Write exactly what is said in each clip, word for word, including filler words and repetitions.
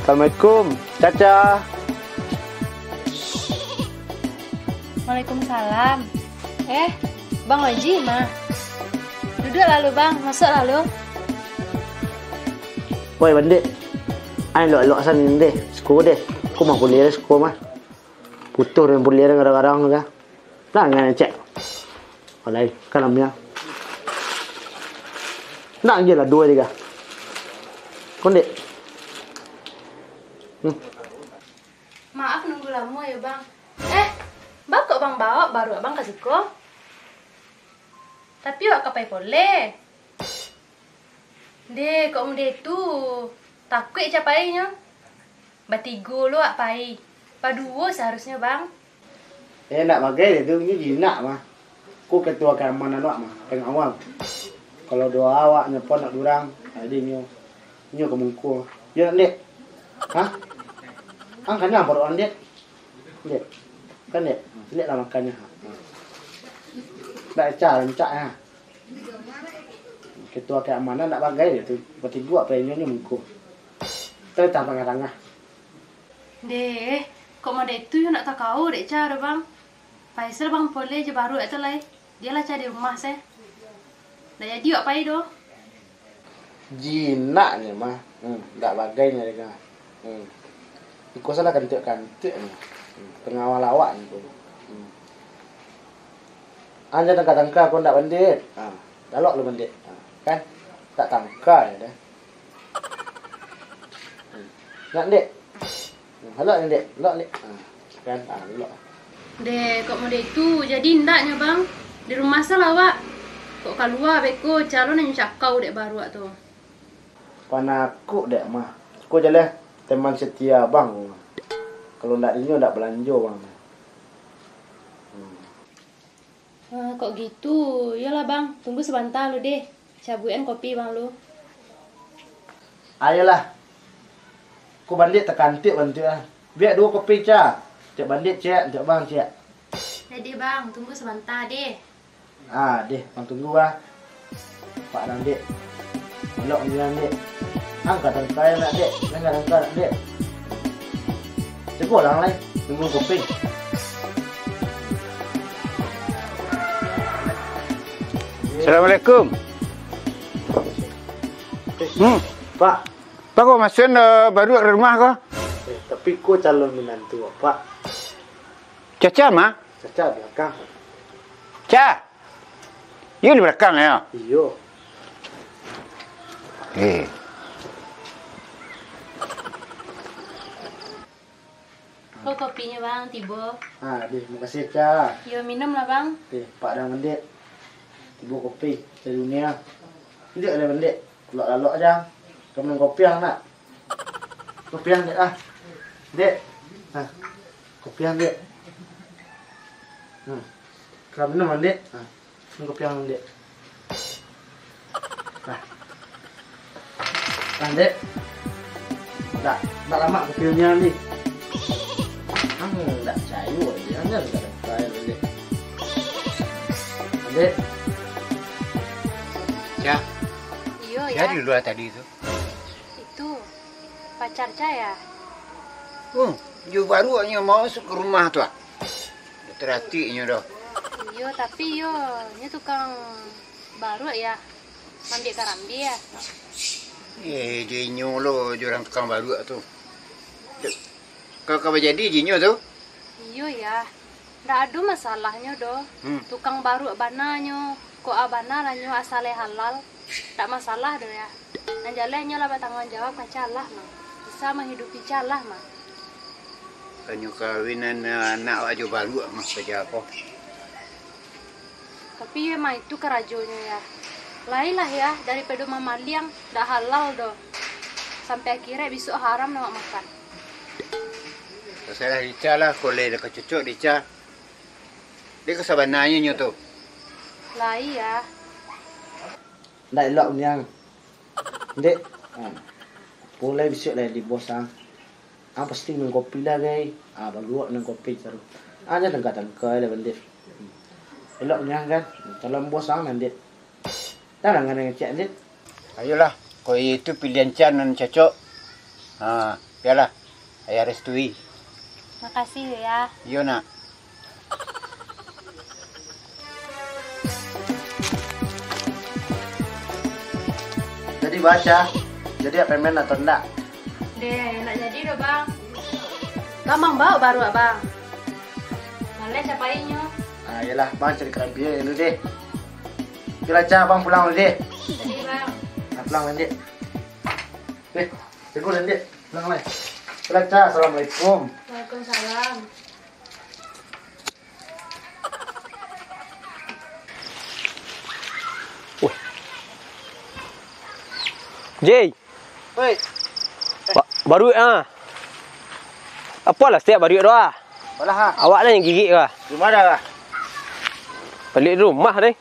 Assalamualaikum, Caca. Waalaikumsalam. Eh, Bang Oji mah. Duduak lalu, Bang. Masuak lalu. Woi, Bandik. Ai, elok-elok san deh. Siko deh. Ko mah pulir siko mah. Putuh dengan pulir kadang-kadang tu. Nah, ngecek. Alai, kan amia. Nak je lah dua tiga. Kondek. Hmm. Maaf nunggu lamo yo, Bang. Eh, baa kok Bang baok baruak Bang ka siko? Tapi awak ka pai pole. Ndeh, kok mode tu? Takuik Ica painyo. Batigo lo awak pai. Baduo saharusnyo, Bang. Eh, ndak bagai deh tu, inyo jinak mah. Ko ketua keamanan awak mah, pengawal. Kalau doa awak nyo pun nak durang, jadi inyo, inyo ka mungko. Yo, Ndek? Hah? Ang kanyang paruik ang, Ndek? Ndek? Kan, Ndek? Ndek lah makannyo. Ndak Ica, rancak, ha. Ketua keamanan ndak bagai deh tu. Batigo apo inyo nyo mungko. Tapi tah tangah-tangah. Deh, kok mode tu yo ndak takao dek Ca doh, Bang. Paisal Bang pole jo baruak tu lai. Dio lah Ca di rumah se. Ndak jadi awak pai doh. Jinaknyo mah. Hmm, ndak bagai nyo dek. Hmm. Iko salah kantuak-kantuak nyo. Hmm, pengawal awak nyo. Hmm. Ang jan tangka-tangka ko ndak, Bandit. Ha, lalok lo, Bandit. Ha, kan? Tak tangka je dah. Hmm. Nak, Dek? Hmm, lalok ni, Dek. Lalok, Dek. Ha, kan? Ha, lalok. Deh, kok model itu, jadi ndaknyo, Bang? Di rumah salah awak. Kok kalua beko, calon nan cakau dek baruak tu. Panakuk dek mah. Ko jaleh teman setia Bang. Kalau ndak dinyo ndak balanjo Bang. Hmm. Ah, kok gitu, iyolah Bang, tunggu sabanta lu deh, cabuikan kopi Bang lu. Ayolah, ko bandik takantik bantuak ah. Biak duo kopi, Ca. Tiok bandik ciek, tiok Bang ciek. Jadi Bang, tunggu sabanta deh. Ah, deh, Bang tunggu ah. Pak Dang, Dek. Elok nian, Dek. Angka tangkai nak, Dek. Angka tangkai nak, Dek. Cukup lah, Lai. Tunggu kopi. Assalamualaikum. Hmm. Pak. Pak, ko masuak, eh, baruak ka rumah ko? Eh, tapi ko calon minantu Apak. Caca mah? Caca balakang. Ca! Iyo di balakang yo? Iyo. Eh. Ko kopinyo, Bang, tibo. Ah, deh, makasih, Ca. Yo, minum lah, Bang. Deh, Pak Dang Bandit. Tibo kopi, dari dunia. Dek, ada Bandit. Lalok-lalok aja. Ka minum kopi ang nak? Kopi ang, Dek, ah. Dek. Nah. Kopi ang, Dek. Hmm. Ka minum ang, Dek. Nah. Minum kopi ang, Dek. Nah. Nah, Dek. Ndak, ndak lamak kopi ang ni. Ang ndak cayo, Dek. Ang ndak ada kayo, Dek. Nah, Dek. Ya. Iyo, ya. Jadi dulu tadi tu. Itu pacar Ca yo? Oh, jo baruaknyo masuak ka rumah tu, ah. Dak taratiknyo doh. Iyo, tapi yo, nyo tukang baruak yo. Maambiak karambia. Eh, jo inyo lo, jo urang tukang baruak tu. Ka, ka bajadi jo inyo tu? Iyo, yo. Ndak ado masalahnyo doh. Hmm. Tukang baruak bana nyo, kok a bana lah nyo asal halal. Ndak masalah doh, yo. Nan jaleh nyo lah batangguang jawab ka Ca lah mah. Bisa manghidupi Ca lah mah. Kanyo kawinan anak awak jo baruak mah sajo ko. Tapi yo emang itu karajonyo, yo. Lai lah, yo, daripado mamaliang, ndak halal doh. Sampai akhirat bisuak haram awak makan. Tasalah di Ca lah, kok lai dak ka cocok di Ca. Dek, ka sabananyo nyo tu. Lai, yo. Ndak elok nian. Dek. Hmm. Pulai bisuak lai di bos ang. Ang pasti minum kopi lah, gai. Ah, baluak minum kopi taruih. Ah, jan tangka-tangka lah, Bandit. Hmm. Elok nian kan? Hmm, calon bos ang, Bandit. Dah lah, ngana ngecek, Bandit. Ayolah, kok itu pilihan Ca nan cocok. Ha, Yolah, ayah restui. Makasih yo, Yah. Iyo, Nak. Jadi, Bah, Cah, jadi Apemen atau ndak? Deh, ndak jadi doh, Bang. Bang, Bang, bao baruak, Bang. Maleh capainyo. Ah, iyolah, Bang cari karampia dulu deh. Oke lah, Cah, Bang pulang dulu deh. Jadi, Bang. Nah, pulang, Landik. Eh, tunggu, Landik. Pulang, Lai. Oke lah, Cah, Assalamualaikum. Waalaikumsalam. Weh. Jay. Oi. Ba-, baruak ah. Apolah setiap baruak tu ah. Alah ah. Awak lah yang gigik kah? Rumah dah kah? Balik rumah deh.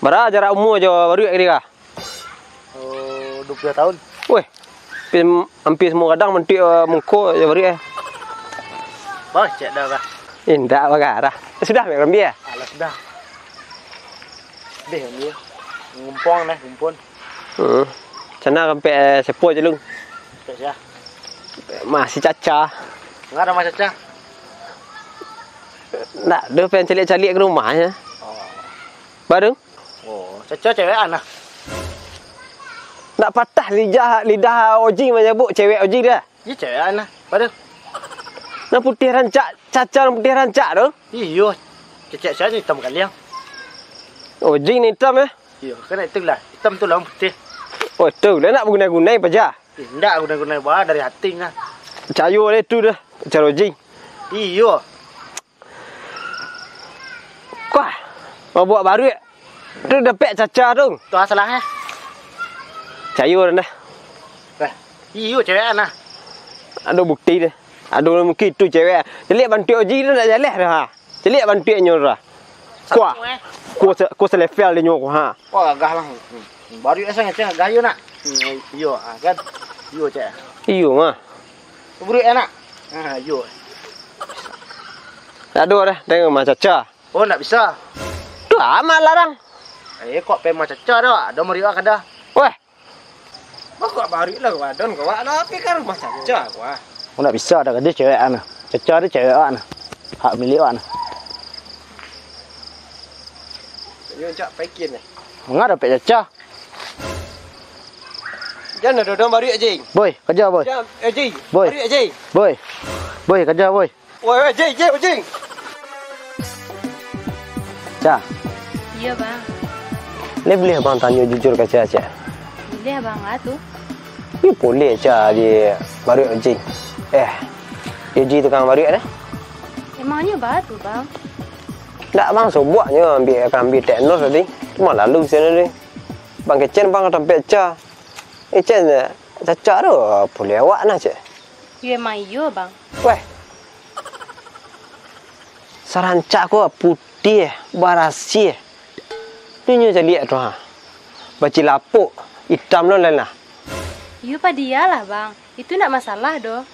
Bara jarak umur jo baruak tadi kah? Oh, dua puluh tahun. Weh, hampir, hampir semua gadang mantik, eh, muko jo baruak eh. Bah, cek dah kah? Indak bagarah. Sudah, Mek Rambi eh? Alah, sudah. Deh, dia. Ngumpong nah, kumpun. Hmm. Sana sampai, eh, sepo je lu. Sampai sia? Masih caca. Enggak ada masih caca. Nak, dia pengen caliak-caliak ke rumahnya. Oh. Baru? Oh, caca cewek anak. Nak patah lidah, lidah Oji menyebut cewek Oji dah. Iya, cewek anak. Baru? Nak putih rancak, caca nak putih rancak tu. Iyo. Cecek saya ni hitam kaliang. Oji ni hitam eh? Iyo, kan itulah. Hitam tu lawan putih. Oh, tu lah nak berguna-guna paja. Eh, ndak guna-guna bah dari hati nah. Percaya deh tu dah, cara Oji. Iyo. Kuah, mau buat baruak. Tu dapek caca tu. Tu asalah eh. Cayo dah. Eh, iyo cewek nah. Ado bukti deh. Ado mungkin tu cewek. Celiak bantuak Oji tu nak jaleh dah. Celiak bantuaknyo dah. Kuah. Satu, eh. Kuah se-, kuah selevel dia nyo kuah. Wah, gagah lah. Hmm. Baruak asa ngecek gagah yo nak. Hmm, iyo, ah, kan. Iyo cek. Iyo mah. Baruak anak. Ah, iyo. Ado dah, tengok mah caca. Oh, ndak bisa. Tu amat larang. Eh, kok pe mah caca dah, ado mariak kada. Weh. Bakok baruak lah badan kau, wak lah, tapi kan rumah caca kau ah. Oh, ndak bisa dah, dia cewek ana. Caca dia cewek ana. Hak milik ana. Ini cak paikin eh. Manga dapek caca. Jan ado dong baruak, Jing. Boy, kerja, boy. Jan, eh, Jing. Boy. Baruak, Jing. Boy. Boy, kerja, boy. Woi, woi, Jing, Jing, Jing. Ca. Iyo, Bang. Lai buliah Bang tanyo jujur ka Ca, Ca? Buliah, Bang, lah tu. Iyo, buliah, Ca, di baruak Jing. Eh, di Ji tukang baruak dah. Emangnyo baa tu, Bang? Ndak, Bang, soboknyo ambiak karambia teknos tadi. Cuma lalu sinan tadi. Bang kecek, Bang, ka tampek Ca. Eh, Ca, Caca tu, buliah awak nah, Ca. Iyo, emang iyo, Bang. Weh. Sarancak ko putiah, barasiah. Tu nyo caliak tu, ha. Bacilapuk, itam lo lai nah. Iyo, padialah, Bang. Itu ndak masalah doh.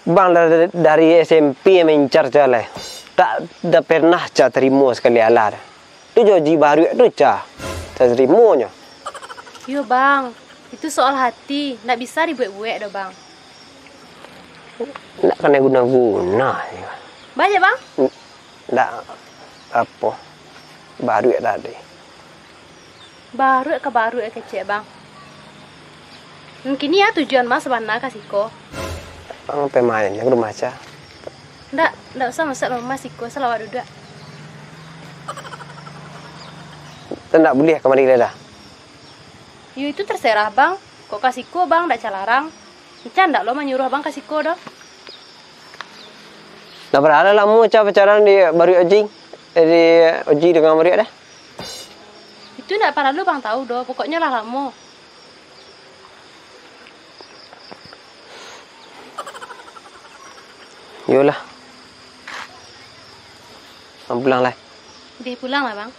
Bang dari, dari S M P maincar Ca lai. Tak, tak pernah Ca tarimo sakali alah. Tu jo Ji baruak tu, Ca. Ca tarimonyo. Iyo, Bang. Itu soal hati. Ndak bisa dibuek-buek doh, Bang. Ndak kanai guno-guno. Banyak, Bang? N-, ndak apo. Baruak tadi. Baruak ka baruak kecek, Bang. Mungkin iyo tujuan Mas sabana ka siko. Bang, pai main ka rumah Ca. Ndak, ndak usah masuak rumah siko, salawat duduak. Tu ndak buliah kamari lai dah? Yo, itu terserah Bang. Kok ka siko Bang ndak Ca larang. Ca ndak lo manyuruah Bang ka siko doh. Lah, bara lamo Ca pacaran di baruak Oji? Eh, di Oji dengan baruak dah? Itu ndak paralu Bang tahu doh, pokoknyo lah lamo. Yolah. Bang pulang lah. Deh, pulang lah, Bang.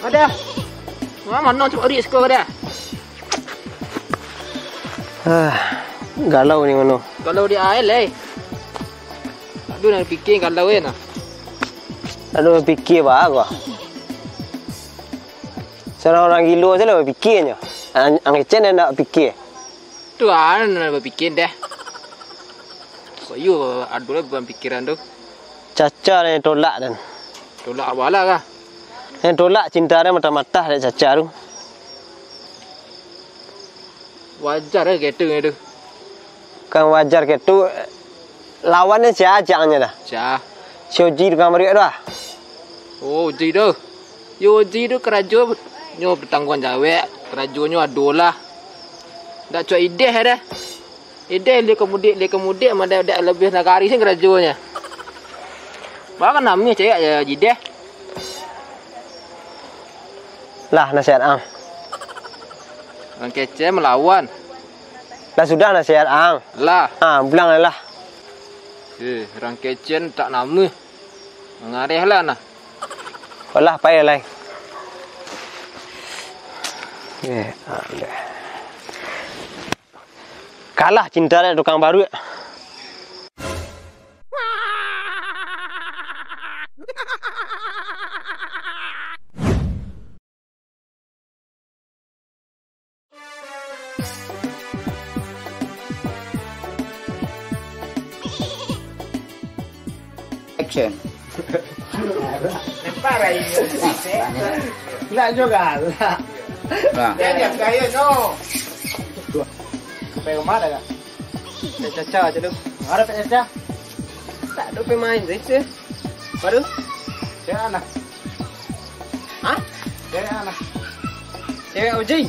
Ada. Wah, mano cari siko kada? Ah, galau ni mano. Galau di aia, leh. Aduh, nak pikir galau, eh, nah. Aduh, pikir bah gua. Surang urang gilo se lah bapikianyo. Ang, ang kecek ndak bapikia. Tu an bapikia deh. Kok iyo ado lah bapikiran tu. Caca den tolak den. Tolak apo lah kah? Den tolak cinta den matah-matah dek Caca tu. Wajar lah ketu tu. Kan wajar ketu, lawannyo sia ajaknyo dah? Sia? Si Oji tukang baruak tu ah. Oh, Oji tu. Yo, Oji tu karajo nyo batangguang jawek, karajonyo ado lah. Ndak cuak ideh dah. Ideh leh ka mudik, leh ka mudik, madek-dek labiah nagari sen karajonyo. Baa ka namiah cewek ajo ideh. Lah nasihat ang. Urang kecek malawan. Lah sudah nasihat ang. Lah. Ah, pulang lah. Eh, urang kecek tak namiah. Mangareh lah nah. Alah, pai lai. Eh, alah. Kalah cinta dek tukang baruak. Action. Lempar aja. Nak juga lah. Nah. Dia diam gaya no. Sampai rumah dah kak? Pek Caca aja tu. Ada Pek Caca? Tak ada pemain sih. Baru? Cewek anak. Hah? Cewek anak. Cewek Uji.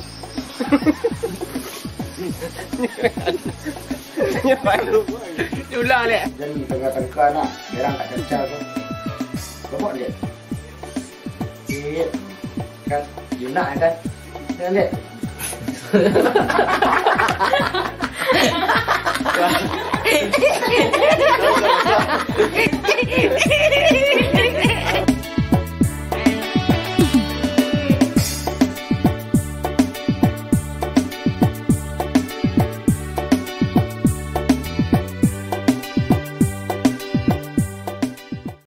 Ulang leh. Jadi tengah-tengah nak, merang kat Caca tu. Lobok dia. Cik. Kan, you nak kan? Kan, dek?